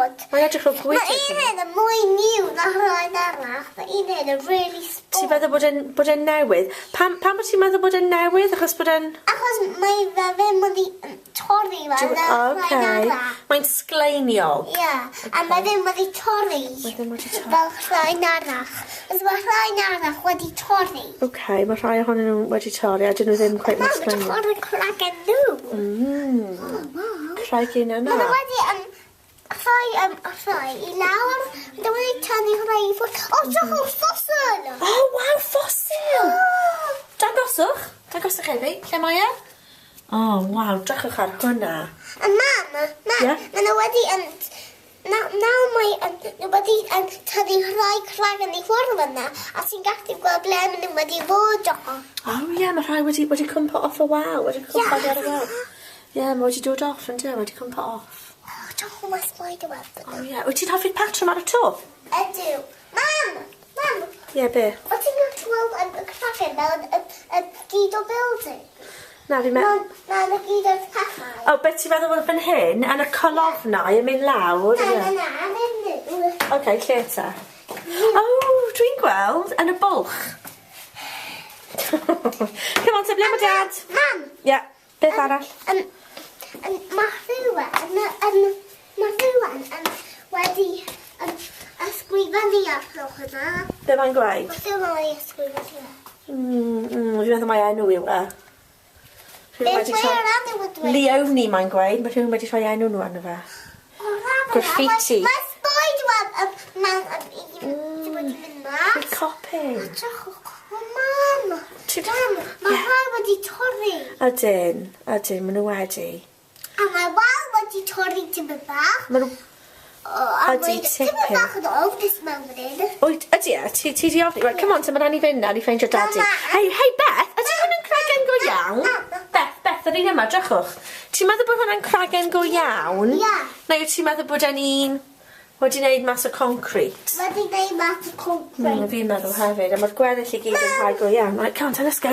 Mae'n edrych fel gwydr. Mae un hyn yn mwy new na rhain arall. Mae un hyn yn really Ti'n small. meddwl bod e'n newydd? Pam bod ti'n meddwl bod e'n newydd? Achos bod e'n... Achos mae fe ddim wedi torri fel na rhain arall. Mae'n sgleiniog. Ie, a mae ddim wedi torri. Mae ddim wedi torri. Fel rhain arall. Os mae rhain arall wedi torri. OK, mae rhai ohonyn nhw wedi torri a dyn nhw ddim quite mor Mam, edrych sgleiniog. ar y cragen nhw. Oh, wow. Cregyn yna. Mae nhw wedi rhoi i lawr. Mae nhw wedi tynnu rhai i ffwrdd. O, oh, o, fossil! Oh, waw, ffosil! Dangoswch. Dangoswch i fi. Lle mae e? Oh, waw, drychwch ar hwnna. A mam, mam, Ie? mae nhw wedi... Nawr mae nhw wedi tynnu rhai cragen i ffwrdd yna, a ti'n gallu gweld ble maen nhw wedi fod o. Oh, ie, yeah, mae rhai wedi cwmpo off y wal. Wedi cwmpo Ie. ar y wal. Ie, yeah, mae wedi dod off, yn dyw, wedi cwmpo off. Oh, diolch o, mae spider web Oh, yna. ie. Yeah. Wyt ti'n hoffi'r patrwm ar y to? Ydw. Mam! Mam! Ie, yeah, be? O, ti'n gallu gweld y cragen mewn y gyd o building? Na, fi'n meddwl... Mewn y gyd o'r pethau. O, beth ti'n meddwl bod fan hyn, yn y colofnau yn mynd lawr? Na, Ie. na, na, ddim nhw. OK, lle ta? Oh, dwi'n gweld, yn y bwlch. Come on, te, ble mae Dad? Mam! Ie, yeah, beth arall? Mae rhywun wedi ysgrifennu ar hwnna. Be mae'n gweud? Mae rhywun wedi ysgrifennu. Fi'n meddwl mai enw yw e. Rhywun Beth wedi mae rhoi... yr enw yn dweud? Leonie mae'n gweud. Mae rhywun wedi rhoi enw nhw arno fe. O, rhan Graffiti. Mae spider web mewn un sydd wedi mynd mas. Copy. Edrych, o, mam! Mam, mae rhai wedi torri. Ydyn, ydyn, maen nhw wedi. A mae wal wedi torri tipyn bach. Maen nhw... O, a Ydi, mae tipyn tipyn. bach yn ofnus mewn fan hyn. Wyt, ydy e? Ti di ofni? Right, come on, so mae rhaid ni fynd nawr i ffeindio Daddy. Mama. Hei, hei, Beth, ydy hwn yn cragen go iawn? Mama. Beth, Beth, yr un yma, drychwch. Ti'n meddwl bod hwnna'n cragen go iawn? Ie. Neu wyt ti'n meddwl bod e'n un wedi wneud mas o concrete? Wedi gwneud mas o concrete. Fi'n meddwl hefyd, a mae'r gweddill i gyd yn rhai go iawn. Right, come on, let's go.